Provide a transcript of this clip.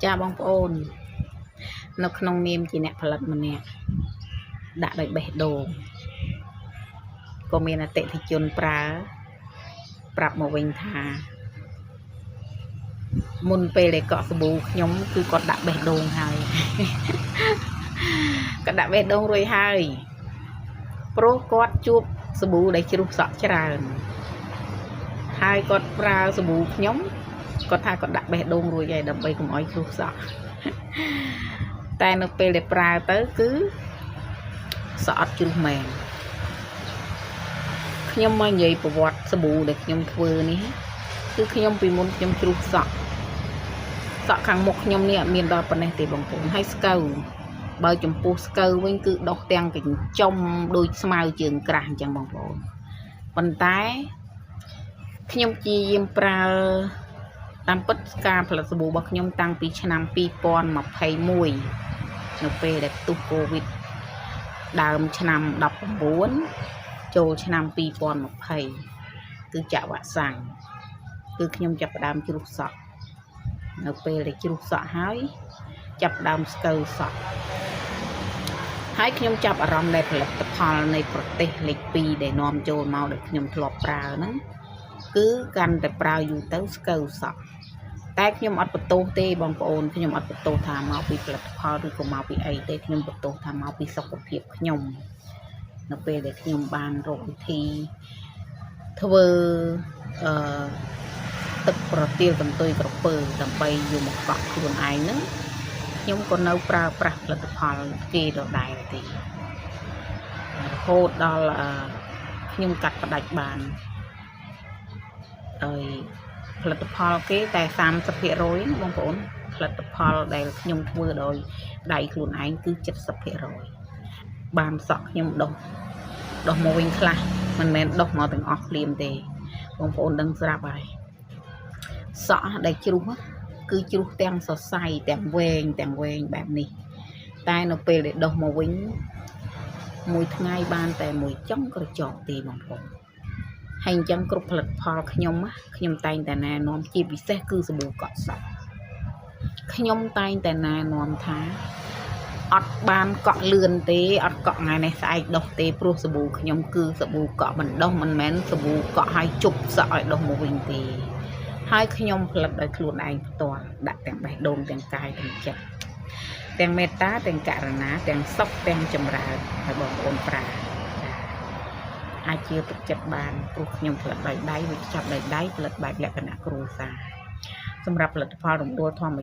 ចាបងប្អូននៅក្នុងនាមជាអ្នកផលិតម្នាក់ដាក់ដោយបេះដូងក៏មានអតិថិជនប្រើប្រាប់មកវិញថាមុនពេលដែលកក់សាប៊ូខ្ញុំគឺគាត់ដាក់បេះដូងហើយ គាត់ដាក់បេះដូងរួចហើយព្រោះគាត់ជួបសាប៊ូដែលជ្រុះសក់ច្រើនហើយគាត់ប្រើសាប៊ូខ្ញុំគាត់ថាគាត់ដាក់បេះដូងរួចហើយដើម្បីកុំឲ្យជ្រុះសក់ តែនៅពេលដែលប្រើទៅគឺសក់អត់ជ្រុះមែនខ្ញុំមកនិយាយប្រវត្តិសាប៊ូដែលខ្ញុំធ្វើនេះគឺខ្ញុំពីមុនខ្ញុំជ្រុះសក់សក់ខាងមុខខ្ញុំនេះអត់មានដល់ប៉ុណ្ណេះទេបងប្អូនហើយស្កូវបើចំពោះស្កូវវិញគឺដុះទាំងកញ្ចុំដូចស្មៅជើងក្រាស់អញ្ចឹងបងប្អូនប៉ុន្តែខ្ញុំព្យាយាមប្រើតាមពិតការផលិតសាប៊ូរបស់ខ្ញុំតាំងពីឆ្នាំ2021នៅពេលដែលផ្ទុះកូវីដដើមឆ្នាំ19ចូលឆ្នាំ2020គឺចាក់វ៉ាក់សាំងគឺខ្ញុំចាប់ផ្ដើមជ្រុះសក់នៅពេលដែលជ្រុះសក់ហើយចាប់ផ្ដើមស្កូវសក់ហើយខ្ញុំចាប់អារម្មណ៍ដែលផលិតផលនៃប្រទេសលេខ2ដែលនាំចូលមកដែលខ្ញុំធ្លាប់ប្រើហ្នឹងគឺកាន់តែប្រើយូរទៅស្កូវសក់តែខ្ញុំអត់បន្ទោសទេបងប្អូនខ្ញុំអត់បន្ទោសថាមកពីផលិតផលឬក៏មកពីអីទេខ្ញុំបន្ទោសថាមកពីសុខភាពខ្ញុំនៅពេលដែលខ្ញុំបានរកវិធីធ្វើអឺទឹកប្រទាលកន្ទុយក្រពើដើម្បីយកមកកក់ខ្លួនឯងហ្នឹងខ្ញុំក៏នៅប្រើប្រាស់ផលិតផលគេដដែលទេរហូតដល់អឺខ្ញុំកាត់ផ្ដាច់បានហើយផលិតផលគេតែ30%ណាបងប្អូនផលិតផលដែលខ្ញុំធ្វើដោយដៃខ្លួនឯងគឺ70%បានសក់ខ្ញុំដុះដុះមកវិញខ្លះមិនមែនដុះមកទាំងអស់ភ្លាមទេបងប្អូនដឹងស្រាប់ហើយសក់ដែលជ្រុះគឺជ្រុះទាំងសរសៃទាំងវែងទាំងវែងបែបនេះតែនៅពេលដែលដុះមកវិញមួយថ្ងៃបានតែមួយចុងក្រចកទេបងប្អូនហើយអញ្ចឹងគ្រប់ផលិតផលខ្ញុំខ្ញុំតែងតែណែនាំជាពិសេសគឺសាប៊ូកក់សក់ខ្ញុំតែងតែណែនាំថាអត់បានកក់លឿនទេអត់កក់ថ្ងៃនេះស្អែកដុះទេព្រោះសាប៊ូខ្ញុំគឺសាប៊ូកក់បណ្ដុះមិនមែនសាប៊ូកក់ឲ្យជប់សក់ឲ្យដុះមកវិញទេហើយខ្ញុំផលិតដោយខ្លួនឯងផ្ទាល់ដាក់ទាំងបេះដូងទាំងកាយទាំងចិត្តទាំងមេត្តាទាំងករុណាទាំងសុខទាំងចម្រើនឲ្យបងប្អូនប្រើអាចជឿទុកចិត្តបានព្រោះខ្ញុំផលិតដោយដៃវិចាប់ដោយដៃផលិតបែបលក្ខណៈគ្រួសារសម្រាប់ផលិតផលរំដួលធម្ម